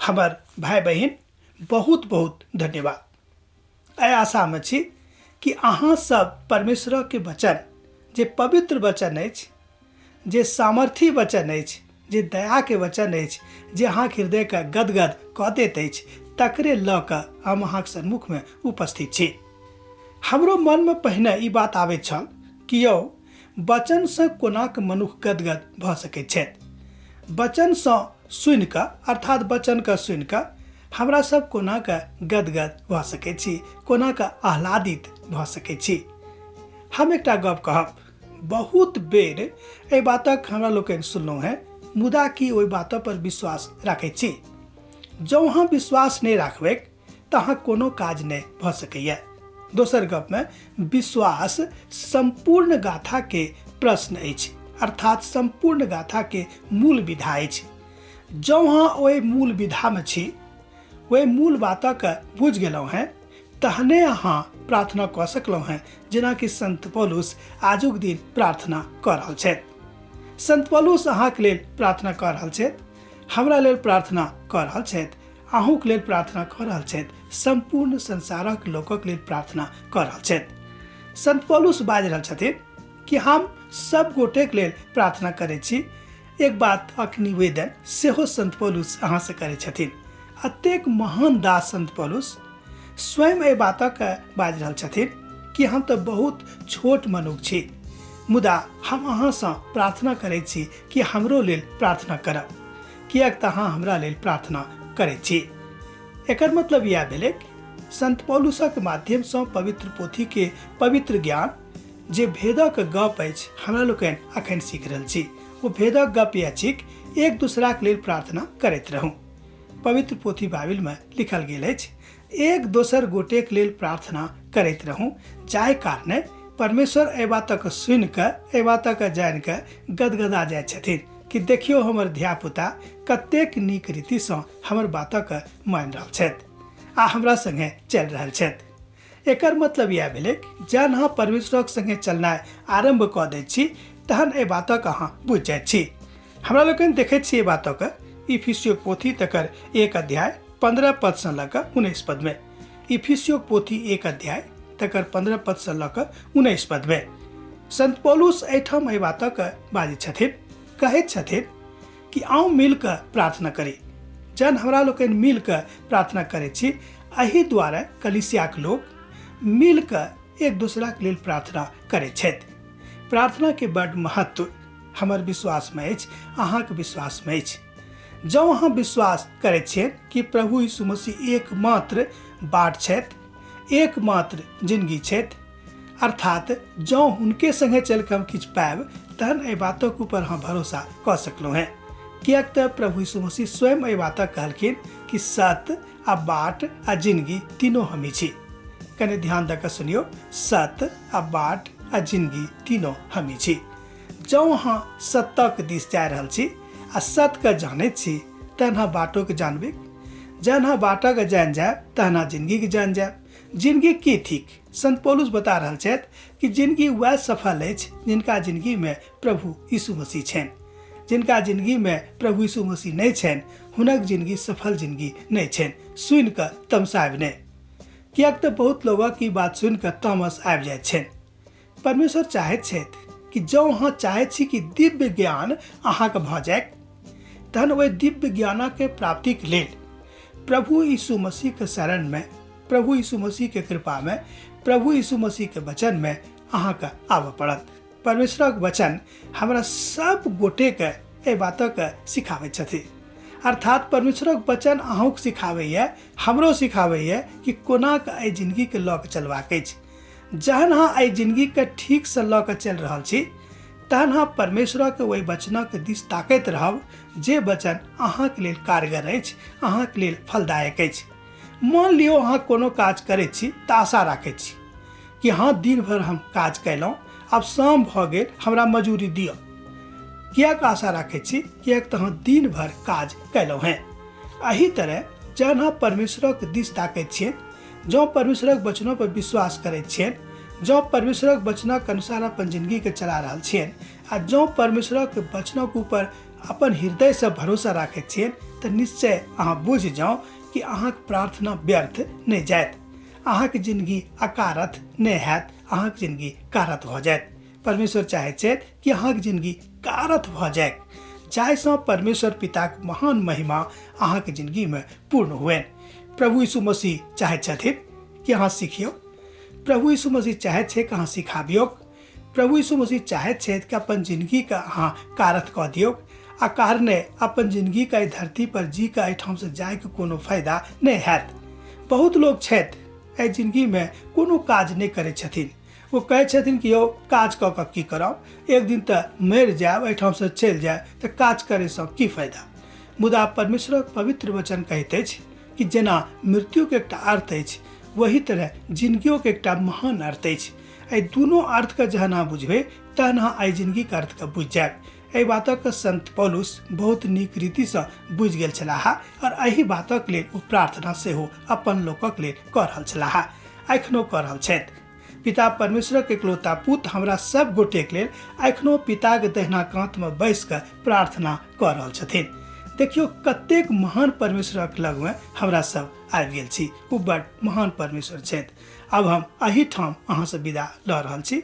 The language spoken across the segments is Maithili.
हमर भाय बहिन, बहुत बहुत धन्यवाद। एहि आशामे छी कि अहाँ सब परमेश्वरके वचन, जे पवित्र वचन अछि, जे सामर्थी वचन अछि, जे दयाके वचन अछि, जे अहाँके हृदयके गदगद कऽ दैत अछि, तकरे लऽ कऽ हम अहाँके सम्मुखमे उपस्थित छी। हमरो मनमे पहिने ई बात आबैत छल कि यौ, वचनसँ कोनाक मनुख गदगद भऽ सकैत छथि? वचनसँ सुनिकऽ, अर्थात वचनके सुनिकऽ हमरा सब कोनाक गदगद भऽ सकैत छी, कोनाक आह्लादित भऽ सकैत छी? हम एकटा गप कहब, बहुत बेर एहि बातक हमरा लोकनि सुनलहुँ हेँ, मुदा की ओहि बात पर विश्वास राखैत छी? जँ अहाँ विश्वास नहि राखबै तऽ अहाँ कोनो काज नहि भऽ सकैए। दोसर गपमे विश्वास सम्पूर्ण गाथाके प्रश्न अछि, अर्थात सम्पूर्ण गाथाके मूल विधा अछि। जँ अहाँ ओहि मूल विधामे छी, ओहि मूल बातक बुझि गेलहुँ हेँ, तहने अहाँ प्रार्थना कऽ सकलहुँ हेँ, जेनाकि संत पौलुस आजुक दिन प्रार्थना कऽ रहल छथि। संत पौलुस अहाँके लेल प्रार्थना कऽ रहल छथि, हमरा लेल प्रार्थना कऽ रहल छथि, अहूँके लेल प्रार्थना कऽ रहल छथि, सम्पूर्ण संसारक लोकक लेल प्रार्थना कऽ रहल छथि। संत पौलुस बाजि रहल छथिन कि हम सब गोटेक लेल प्रार्थना करै छी। एक बात अख निवेदन सेहो संत पौलुस अहाँसँ करै छथिन। अतेक महान दास संत पौलुस स्वयं एहि बातक बाजि रहल छथिन कि हम तऽ बहुत छोट मनुख छी, मुदा हम अहाँसँ प्रार्थना करै छी कि हमरो लेल प्रार्थना करब, किएक तऽ अहाँ हमरा लेल प्रार्थना करै छी। एकर मतलब इएह भेलै, संत पौलुसक माध्यमसँ पवित्र पोथीके पवित्र ज्ञान, जे भेदक गप अछि, हमरा लोकनि अखन सीख रहल छी। ओ भेदक गप इएह छिक, एक दूसराक लेल प्रार्थना करैत रहू। पवित्र पोथी बाइबिलमे लिखल गेल अछि, एक दोसर गोटेक लेल प्रार्थना करैत रहू, जाहि कारणे परमेश्वर एहि बातक सुनि कऽ, एहि बातक जानि कऽ गदगदा जाइत छथिन कि देखियौ हमर धियापुता कतेक नीक रीतिसँ हमर बातक मानि रहल छथि आ हमरा सङ्गे चलि रहल छथि। एकर मतलब इएह भेलै, जहन अहाँ परमेश्वरक सङ्गे चलनाइ आरम्भ कऽ दैत छी, तहन एहि बातक अहाँ बुझि जाइत छी। हमरा लोकनि देखैत छी एहि बातक इफिसियोक पोथी तकर 1 अध्याय 15 पदसँ लऽ कऽ 19 पदमे। इफिसियोक पोथी 1 अध्याय तकर 15 पदसँ लऽ कऽ 19 पदमे संत पौलुस एहिठाम एहि बातक बाजै छथिन, कहैत छथिन कि आउ मिल कऽ प्रार्थना करी। जहन हमरा लोकनि मिल कऽ प्रार्थना करै छी, एहि दुआरे कलिसियाक लोक मिल कऽ एक दोसराक लेल प्रार्थना करै छथि। प्रार्थनाके बड्ड महत्व हमर विश्वासमे अछि, अहाँके विश्वासमे अछि। जँ अहाँ विश्वास करै छियै कि प्रभु यीशु मसीह एकमात्र बाट छथि, एकमात्र जिंदगी छथि, अर्थात जँ हुनके संगे चलि कऽ हम किछु पायब, तहन एहि बातक ऊपर अहाँ भरोसा कऽ सकलहुँ हेँ, किएक तऽ प्रभु यीशु मसीह स्वयं एहि बातक कहलखिन कि सत्य आ बाट आ जिंदगी तीनों हमही छी। कने ध्यान दऽ कऽ सुनियौ, सत्य आ बाट आ जिंदगी तीनों हमही छी। जँ अहाँ सत्यक दिस जा रहल छी आ सत्यके जानैत छी, तहन अहाँ बाटोके जानबै। जहन अहाँ बाटके जानि जायब, तहन अहाँ जिंदगीके जानि जायब। जिंदगी की थिक? संत पौलुस बता रहल छथि कि जिंदगी वएह सफल अछि जिनका जिंदगीमे प्रभु यीशु मसीह छनि। जिनका जिंदगीमे प्रभु यीशु मसीह नहि छनि, हुनक जिंदगी सफल जिंदगी नहि छनि। सुनि कऽ तमसायब नहि, किएक तऽ बहुत लोगक ई बात सुनि कऽ तामस आबि जाइत छनि। परमेश्वर चाहैत छथि कि जँ अहाँ चाहैत छी कि दिव्य ज्ञान अहाँके भऽ जाय, तहन ओहि दिव्य ज्ञानके प्राप्तिके लेल प्रभु यीशु मसीहके शरणमे, प्रभु यीशु मसीहके कृपामे, प्रभु यीशु मसीहके वचनमे अहाँके आबऽ पड़त। परमेश्वरक वचन हमरा सब गोटेके एहि बातक सिखाबै छथि। अर्थात परमेश्वरक वचन अहूँके सिखाबैए, हमरो सिखाबैए कि कोना कऽ एहि जिंदगीके लऽ कऽ चलबाक अछि। जहन अहाँ एहि जिंदगीके ठीकसँ लऽ कऽ चलि रहल छी, तहन अहाँ परमेश्वरक ओहि वचनक दिस ताकैत रहब जे वचन अहाँके लेल कारगर अछि, अहाँके लेल फलदायक अछि। मान लियौ अहाँ कोनो काज करैत छी तऽ आशा राखैत छी कि हँ, दिन भरि हम काज कयलहुँ, आब शाम भऽ गेल, हमरा मजूरी दिअ। किएक आशा राखैत छी? किएक तऽ अहाँ दिन भरि काज कयलहुँ हेँ। एहि तरह जहन अहाँ परमेश्वरक दिस ताकैत छियनि, जँ परमेश्वरक वचनों पर विश्वास करैत छियनि, जँ परमेश्वरक वचनक अनुसार अपन जिंदगीके चला रहल छियनि आ जँ परमेश्वरक वचनक ऊपर अपन हृदयसँ भरोसा राखैत छियनि, तऽ निश्चय अहाँ बुझि जाउ कि अहाँके प्रार्थना व्यर्थ नहि जायत, अहाँके जिंदगी अकारथ नहि हैत, अहाँके जिंदगी कारथ भऽ जायत। परमेश्वर चाहैत छथि कि अहाँके जिंदगी कारथ भऽ जाय, जाहिसँ परमेश्वर पिताक महान महिमा अहाँके जिंदगीमे पूर्ण हुए। प्रभु यीशु मसीह चाहैत छथिन कि अहाँ सिखियौ। प्रभु यीशु मसीह चाहैत छै कि अहाँ सिखाबियौ। प्रभु यीशु मसीह चाहैत छथि कि अपन जिंदगीके अहाँ कारथ कऽ दियौ, आ कारणे अपन जिंदगीके एहि धरती पर जी कऽ एहिठामसँ जाइके कोनो फायदा नहि हैत। बहुत लोक छथि एहि जिंदगीमे कोनो काज नहि करै छथिन। ओ कहै छथिन कि यौ काज कऽ कऽ की करब, एक दिन तऽ मरि जायब, एहिठामसँ चलि जायब, तऽ काज करैसँ की फायदा। मुदा परमेश्वरक पवित्र वचन कहैत अछि कि जेना मृत्युके एकटा अर्थ अछि, वही तरह जिंदगियोके एकटा महान अर्थ अछि। एहि दुनू अर्थके जहन अहाँ बुझबै तहन अहाँ एहि जिंदगीके अर्थके बुझि जायब। एहि बातक संत पौलुस बहुत नीक रीतिसँ बुझि गेल छलाह और एहि बातक लेल ओ प्रार्थना सेहो अपन लोकक लेल कऽ रहल छलाह, एखनो कऽ रहल छथि। पिता परमेश्वरक एकलौता पुत हमरा सब गोटेक लेल एखनो पिताक दहिना कातमे बैस कऽ प्रार्थना कऽ रहल छथिन। देखियौ कतेक महान परमेश्वरक लगमे हमरा सब आबि गेल छी। ओ बड़ महान परमेश्वर छथि। आब हम एहिठाम अहाँसँ विदा लऽ रहल छी।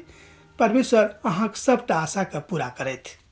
परमेश्वर अहाँक सबटा आशाके पूरा करथि।